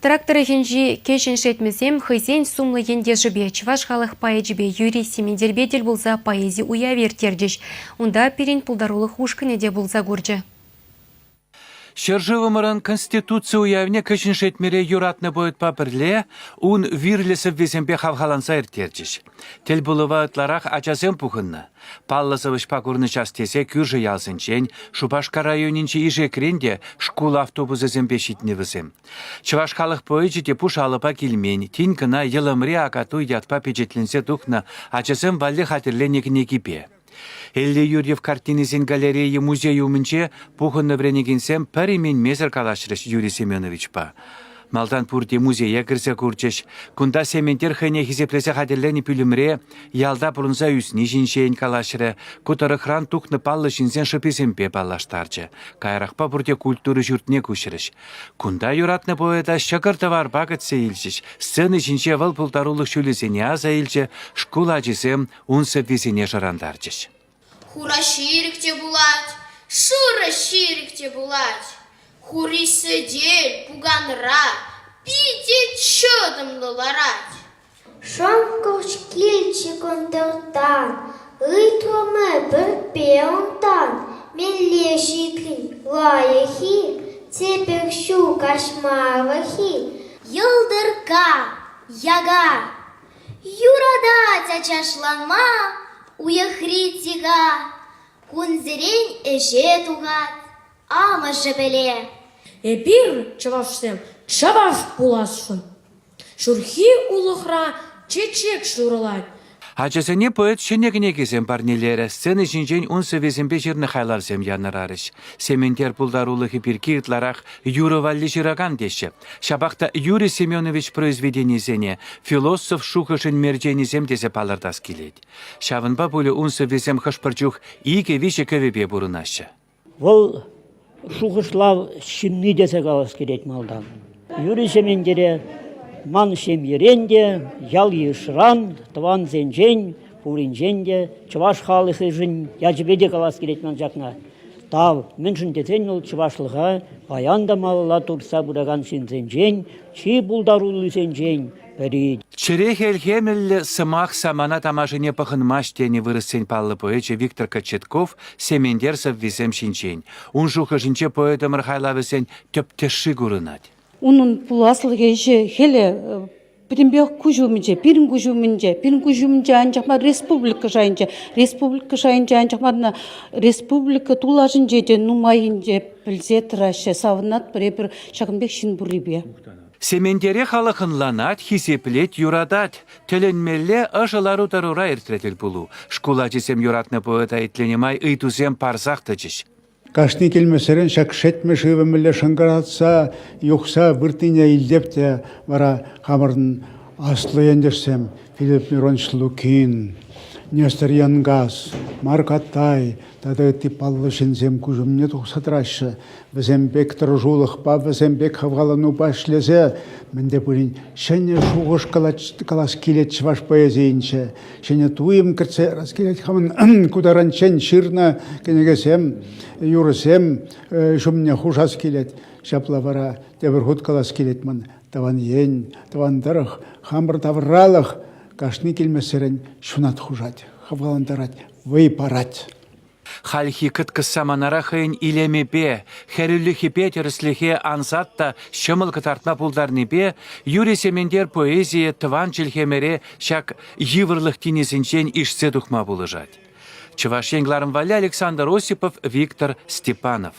Трак тӑрӑхӗнчи Кӗҫӗн Шетмӗсем хӑйсен сумлӑ ентешӗпе, чӑваш халӑх поэчӗпе Юрий Сементерпе тӗл пулса поэзи уявӗ ирттерчӗҫ. Унта пирӗн пултарулӑх ушкӑнӗ те пулса курчӗ. Ҫӗршывӑмӑрӑн Конституци уявне Кӗҫӗн Шетмӗре юратнӑ поэтпа пӗрле ун вирлӗ сӑввисемпе хавхаланса ирттерчӗҫ. Тӗлпулӑва ытларах ачасем пухӑннӑ. Паллӑ сӑвӑҫпа курнӑҫас тесе кӳршӗ ялсенчен, Шупашкар районӗнчи Ишекрен те шкул автобусӗсемпе ҫитнӗ вӗсем. Чӑваш халӑх поэчӗ те пуш алӑпа килмен, тин кӑна Йӑлӑмри Акатуй ятпа пичетленсе тухнӑ ачасем валли хатӗрленӗ кӗнекипе. Элли Юрьев картинисен галерейи музей умӗнче пухӑннӑ вӗренекенсем пӗр именмесӗр калаҫрӗҫ Юрий Семеновичпа. Малтан пурте музее кӗрсе курчӗҫ. Кунта Сементер хӑйне хисеплесе хатӗрленӗ пӳлӗмре ялта пурӑнса ӳсни ҫинчен калаҫрӗ, ку тӑрӑхран тухнӑ паллӑ ҫынсен шӑписемпе паллаштарчӗ. Каярахпа пурте культура ҫуртне куҫрӗҫ. Кунта юратнӑ поэта ҫӑкӑр-тӑварпа кӗтсе илчӗҫ. Сцена ҫинче вӑл пултарулӑх ҫулӗсене аса илчӗ, шкул ачисем ун сӑввисене шӑрантарчӗҫ. Хура ҫирӗк те пулать, шурӑ ҫирӗк те пулать. Хури сӗтел пуканра питӗ чӑтӑмлӑ ларать. Шӑнкӑрч килчӗ кӑнтӑртан, ыйтрӑмӑр пӗрпе унтан. Мӗнле ҫитрӗн, лайӑх-и, тепӗр ҫул каҫмалӑх-и? Йӑлтӑркка, яка, Юратать ачашланма уйӑхри тиха, кунсерен ӗҫе тухать амӑшӗ пӗле. Эпир, чӑвашсем, чӑваш пуласшӑн. Ҫурхи улӑхра чечек ҫурӑлать. Ачасене поэт ҫӗнӗ кӗнекесем парнелерӗ, сцена ҫинчен ун сӑввисемпе ҫырнӑ хайлавсем янӑрарӗҫ. Сементер пултарулӑхӗ пирки ытларах юрӑ валли ҫыракан теҫҫӗ. Ҫапах та Юрий Семенович произведенийӗсене философ шухӑшӗн мерченӗсем тесе палӑртас килет. Ҫавӑнпа пулӗ ун сӑввисем хӑш-пӗр чух икӗ-виҫӗ кӗвӗпе пурӑнаҫҫӗ. Вӑл шухӑшлав ҫынни тесе калас килет малтан. Юрий Сементере ман ҫемьерен те, ял-йышран, тӑвансенчен, пуринчен те чӑваш халӑхӗшӗн ячӗпе те калас килет ман ҫакна. Тав, мӗншӗн тесен вӑл чӑвашлӑха паян та малалла туртса пыракан ҫынсенчен, чи пултаруллисенчен пӗри. Чӗре хӗлхемӗллӗ сӑмах самана тамашине пӑхӑнмасть тенӗ вырӑссен паллӑ поэчӗ Виктор Кочетков Сементер сӑввисем ҫинчен. Ун шухӑшӗнче поэтӑмӑр хайлавӗсен тӗп тӗшши курӑнать. Унӑн пуласлӑхӗ ӗҫӗ-хӗлӗ пӗтӗмпех куҫ умӗнче, пирӗн куҫ умӗнче, пирӗн куҫ умӗнче анчах мар республика шайӗнче, республика шайӗнче анчах мар республика тулашӗнче те нумаййинче пӗлсе тӑраҫҫӗ, савӑнатпӑр эпир ҫакӑн пек ҫын пуррипе. Сементере халӑх ӑнланать, хисеплет, юратать. Тӗлӗнмелле ӑшӑ лару-тӑрура иртрӗ тӗлпулу. Шкул ачисем юратнӑ поэта итленӗ май ыйтусем парсах тӑчӗҫ. Кашни килмесерен ҫак Шетмӗ шывӗ мӗнле шӑнкӑратса юхса выртнине илтеп те вара хамӑрӑн аслӑ ентешсем Филипп Миронович Лукин, Нестер Янкас, Марк Аттай тата ытти паллӑ ҫынсем куҫ умне тухса тӑраҫҫӗ. Вӗсем пек тӑрӑшулӑхпа, вӗсем пек хавхаланупа ӗҫлесе мӗн те пулин ҫӗнӗ шухӑш калас килет чӑваш поэзийӗнче. Ҫӗнӗ туйӑм кӗртсе ярас килет хамӑн ку таранччен ҫырнӑ кӗнекесем, юрӑсем ҫумне хушас килет. Ҫапла вара тепӗр хут калас килет ман тӑван ен, тӑван тӑрӑх, хамӑр тавралӑх кашни килмессерен ҫунат хушать, хавхалантарать, вӑй парать. Хальхи кӑткӑс саманара хӑйӗн илемӗпе, хӗрӳлӗхӗпе тӗрӗслӗхе ансат та ҫӑмӑл кӑтартма пултарнипе Юрий Сементер поэзийӗ тӑван чӗлхемӗре ҫак йывӑрлӑх тинӗсӗнчен ишсе тухма пулӑшать. Чӑваш Ен кӑларӑм валли Александр Осипов, Виктор Степанов.